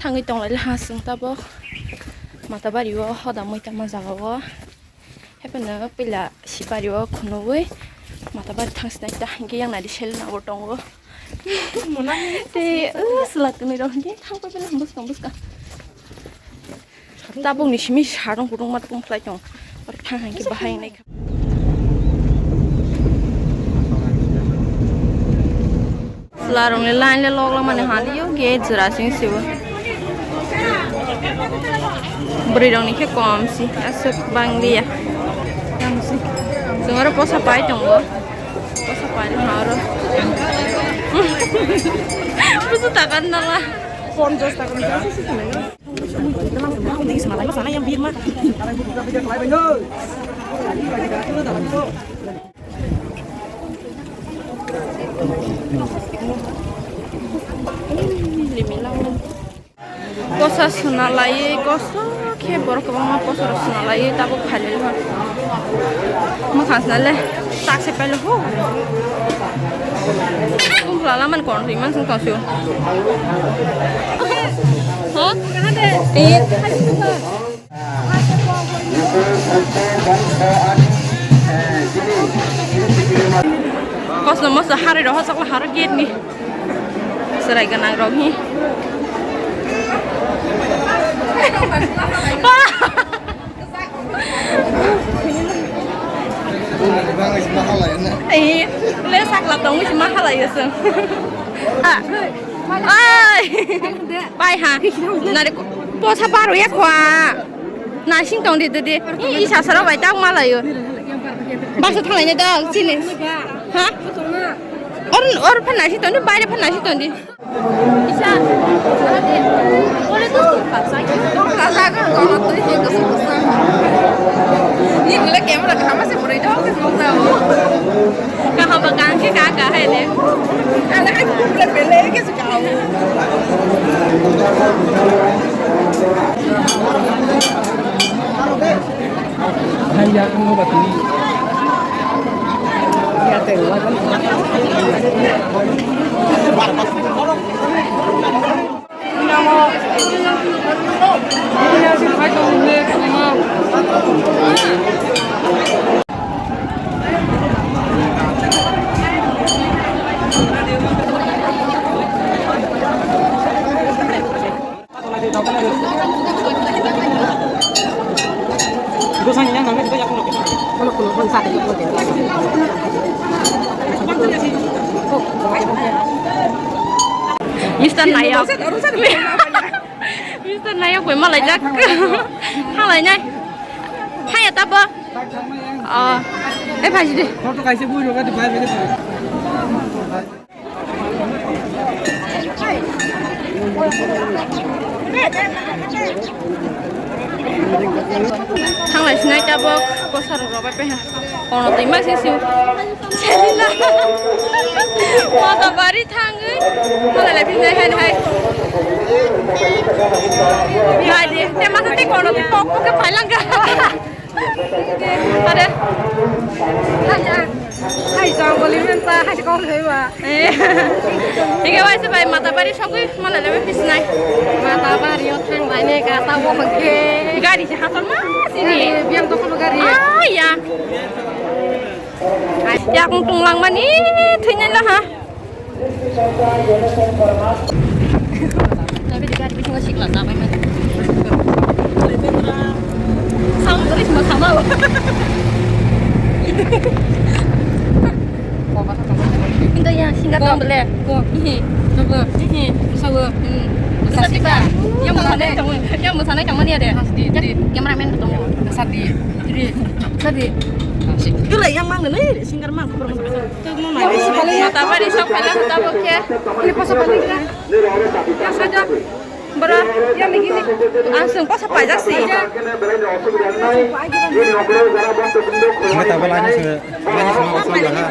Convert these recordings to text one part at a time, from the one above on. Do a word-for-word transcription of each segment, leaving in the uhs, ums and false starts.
Thangwi tonglai le ha chwng tabuk Matabari o hoda mui tangma jaga o. Hapheno puila sibari o khunui Matabari thang sinai ta hwnkhe yang nai di sel na bo tongo. Tei, uh, swlak tongwi rok hwnkhe thang pai pai buskang buskang. Tabukni simi sarong kudungma tongphlai tong. Oro thang hai khe bahai wngnai kha. Chwlarokni line le lok lok mani haliyo gate jora sing sibo. Bwrwi rokni khe kom si aswk bang liya. Chwng oro posa pai tongo. Posa pai rwkha oro. Busu takan nala. Ponchash taka ni kisa se sinai. Posa suna laiwi kosto khe borok kwbangma posa rok suna laiwi tabuk phalwi rw. Mwkhang swnale tak se pailo ho. Bumphla lamani kono twi mansong tongsu. Ha? Kosto mosto harwi rok hochok haro gate ni. Chwrai gwnang rok hi. Ai, le sakla tongwi se ma halaio chwng. Ah. Ai. Pai ha. Nare posa baro ya khwa. Nasing tong di di. I sasara bai tak malaio. Baksa thanglai ne dong chini. Ha? Or or phan nasing tong di, baire phan nasing tong di. Isa. Ole to. Tong la la ka ko to hi ko so ko sa. Ni le camera ka ma se pura dong ko sa. Kaham ba kang khe ka ka hai le. Ala ka pura pele ke se ka. Hai ya, ang ba tini. Ya te wa. Mister Nayok. Mister Nayok bai malaijak. Halainai. Haya tabo. Oh. Eh, phaji de. Thanglai sinai tabok, bwsarok rok bai peha. Ono twi ma sing sing. Selina. Mata bari thangwi. Thanglai lai phinai hai hai. Hai di, te masa te kono twi pok pok ke phailangka. Are. Hai, hai, hai, jang boli men ta, hai, kong hai ba. Eh. Ike waise bai Matabari sokwi mala lebe pisnai. Matabari o thang bai ne ka ta bo ke. Gari se haton ma sini. Gari, biang to kono gari. Ah, ya. Ya kong tunglang mani thwinai la ha. Yang mosanai tongmani ada. Cameraman tong. Sadi. Tula yang mang ni singer mang. Matabari sok phaila tabok khe. Ini poso paling kira. Yang saja. Bro, yang begini. Langsung poso pajak sih. Mata bala ni se, bala ni se ma basa la ha.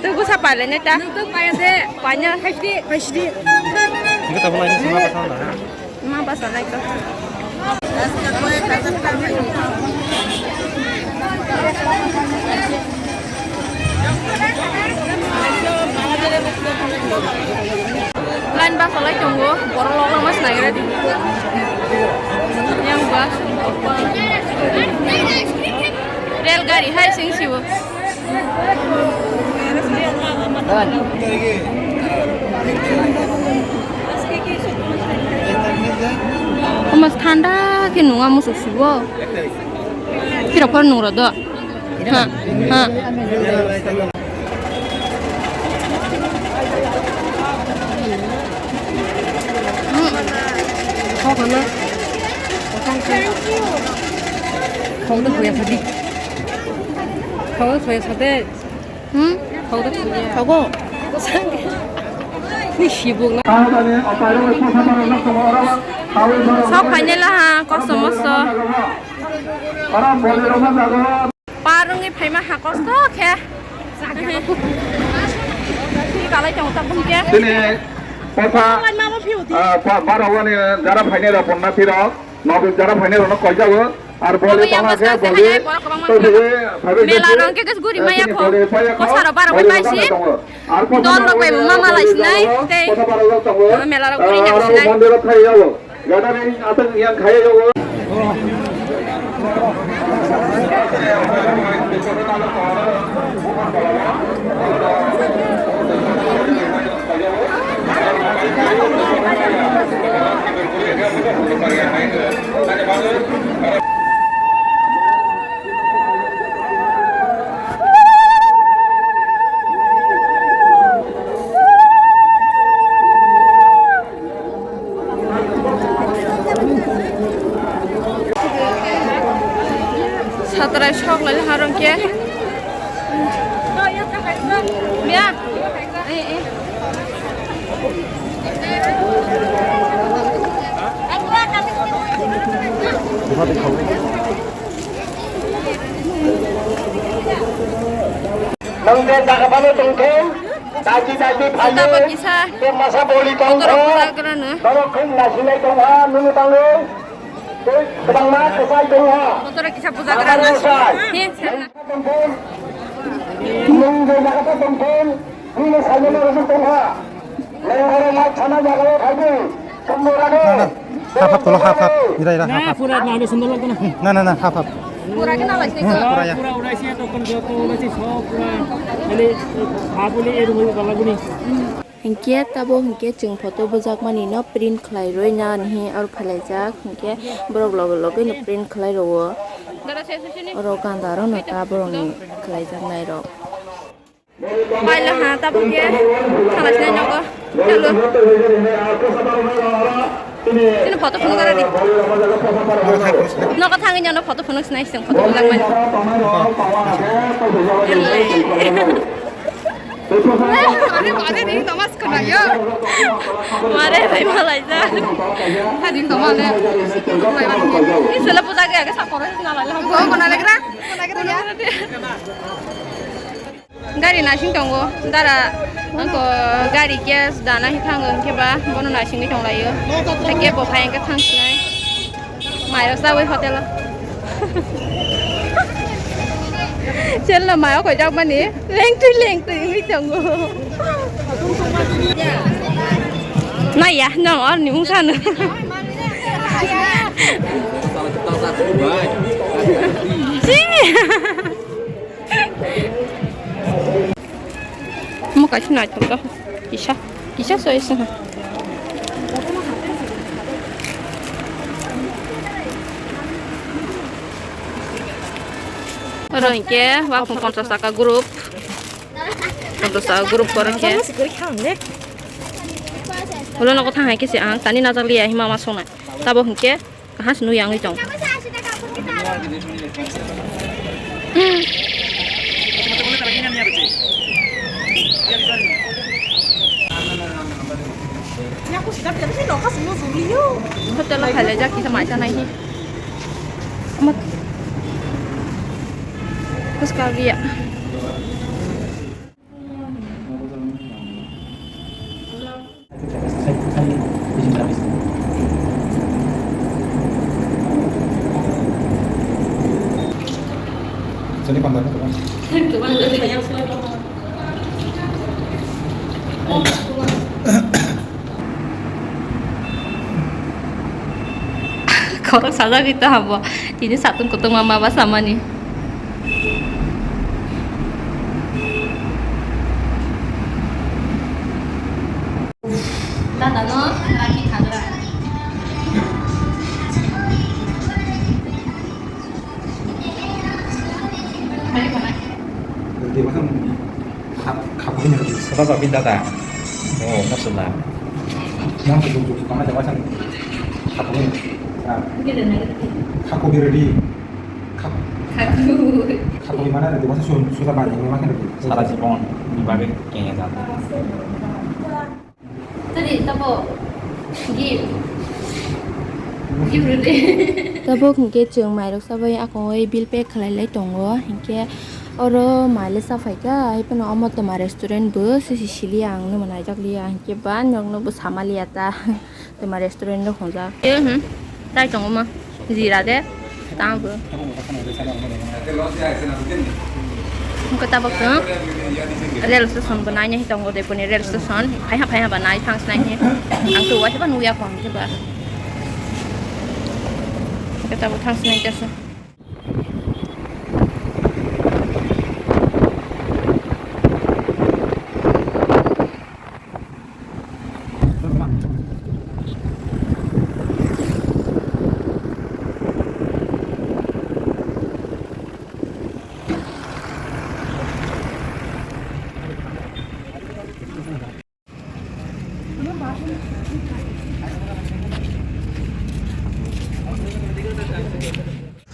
Tu busa pale ne ta. Tu paya de. Panya. Pasti, pasti. Mata bala ni se ma basa la ha. Ma basa nai to. Line bus alai tongo, borok lok lama swnai gra di. Yang bus. Rel gari hai sing sibo. Omas thanda khe nunga musu sibo. Kira kor nungra do. Ha, ha. Khok na. Khok na khoya sadi. Khok na khoya sadi. Hmm? Khok na khoya. Khogo. Ni sibuk na. Sok phainai la ha, kosto mosto. Parwngwi phaima ha kosto khe. Kalai tongo tabuk khe. Tini kotha, ah, pa-, barogani jara phainai rok ponna phirok, nobik jara phainai rokno koijago. Ar boli tongma khe boli, to boli, mela rong khe guri maya kho. Kosaro barogwi paisi. Dol rok bai mama lai sinai tei mela rok guri nang sinai. Gathering atwng yang khaya jago. Satrai sok lai harong khe. Bia. Eh, eh. Nang de jaga bano tongthong, daji daji phayo, tabok kisa te masa boli tongthong, kotorok bujagrano. Norok khum nasilai tongha, nunu tangwi, tei kwbangma kwchai tongha. Kotorok kisa bujagrano. Aboni sai. He, serna. Tongthong, nung de jaga tongthong, nini saimano rwjak tongha. Na, na, hap, hap, tolo, hap, hap. Ira, ira, hap, hap. Na, pura na, alo sundor lagna. Na, na, na, hap, hap. Pura ke na lai sini. Hmm, pura ya. Pura urai siya tokon joto urai si so pura. Ini hap ini eru hoi balaguni. Hinkhe tabo hinkhe chwng photo bujakmani no print khlai rwi na hinwi aro phailaijak hinkhe borok loge loge no print khlai rwo. Oro ganda aro no ta borok ni khlaijaknai rok. Paila ha, tabuk khe thanglaisinai nogo. Chalo. Chini photo phunuk gara di. Nogo thangwi nono photo phunuk sinai sing photo phunuk mani. Mare, mare, ring toma sukuna yo. Mare, bai malai ja. Ha, ring toma le. Ni sele puja ge age saporo na lai la. Go, kona legra? Kona legra ya? Gari nasing tongo, dara, angko gari gas dana hi thango, hinkhe ba bono nasingwi tonglaio. Hinkhe bo phai hinkhe thang sinai. Mairok chawi hotel o. Chelno mayo koi jakmani, lengtwi lengtwi wngwi tongo. Naiya, nong orni mung sano. Chini. Omo kaisa naithok kha. Kisa, kisa soi se ha. Oro hinkhe wakhung ponchas taka group. Ponchas taka group kore khe. Ulo nogo thang hai khe se ang tani najak liya hima ma songnai. Tabo hinkhe. Kaham se nui yang tong. Hotel o khailai jak kisa mai sanai hi. Amat. Terus kau lihat. Borok sajagwi tongha bo. Tini satung kutung ma ma ba samani. Dada no rakhi khagra. Khapugwi ni rwdi. Soda ba bin dada. Oh, masala. Yang kutung kutung kama jawa sang. Khapugwi. Khapugwi rwdi. Khap- Khapugwi mana rwdi. Masa sun sudah banyak memang kan rwdi. Sara jibon ni bagwi kenya jata. Tadi tabo gift. Gift rwdi. Tabuk hinkhe chwng mairok sabai akongwi bill pay khlai lai tongo. Hinkhe oro maile sa phaikha, hai phano omo twma restaurant bo sisi siliya, ang nw mwnajak liya, hinkhe ba nokno bo sama liya ta. Twma restaurant rok hwnjak. Eh, hmm. Tai tongo ma. Jira de. Tamo. Wngkha tabuk chwng rail station bo naina hi tongo, Udaipurni rail station. Phaiha phaiha ba nai thang sinai hi. Ang to waisa ba nukya kho hwnkhe ba. Wngkha tabuk thang sinai khe se.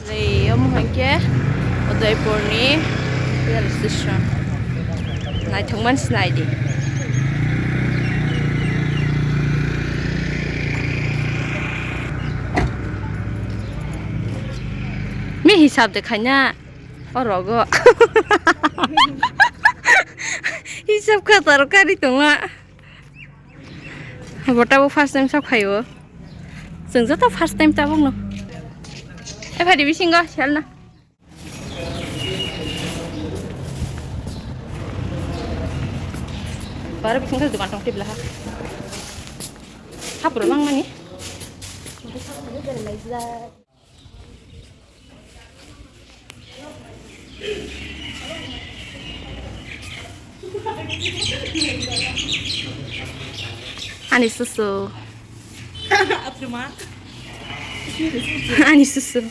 Nei, omo hwnkhe Udaipurni rail station. Naithokmani se naidi. Mi hisab de khaina orogo. Hisab khatar kari tongma. Bo tabuk first time sak phaio. Chwng joto first time tabukno. E phadi bisingo selna. Bara bisingo dukan tong tibla ha. Hapro nang mani. Ani susu. Ani susu.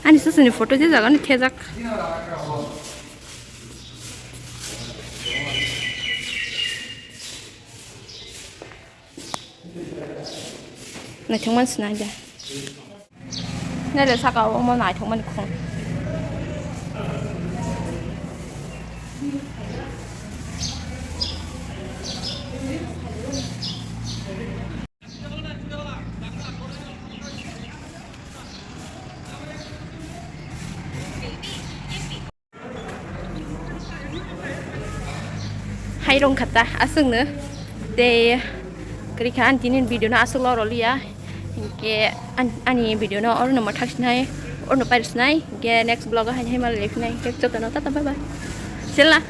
Ani susu ni photo je jaga ni thejak. Naithok man sinai de. Nere saka o omo naithok mani khum. Hai rong khata aswkno tei kwrwi kha ani tini video no aswk loro liya hinkhe an-, ani video no oro no mwthak sinai oro no pair sinai hinkhe next vlog o haini hai malai phinai hinkhe jotono tata bye bye selna.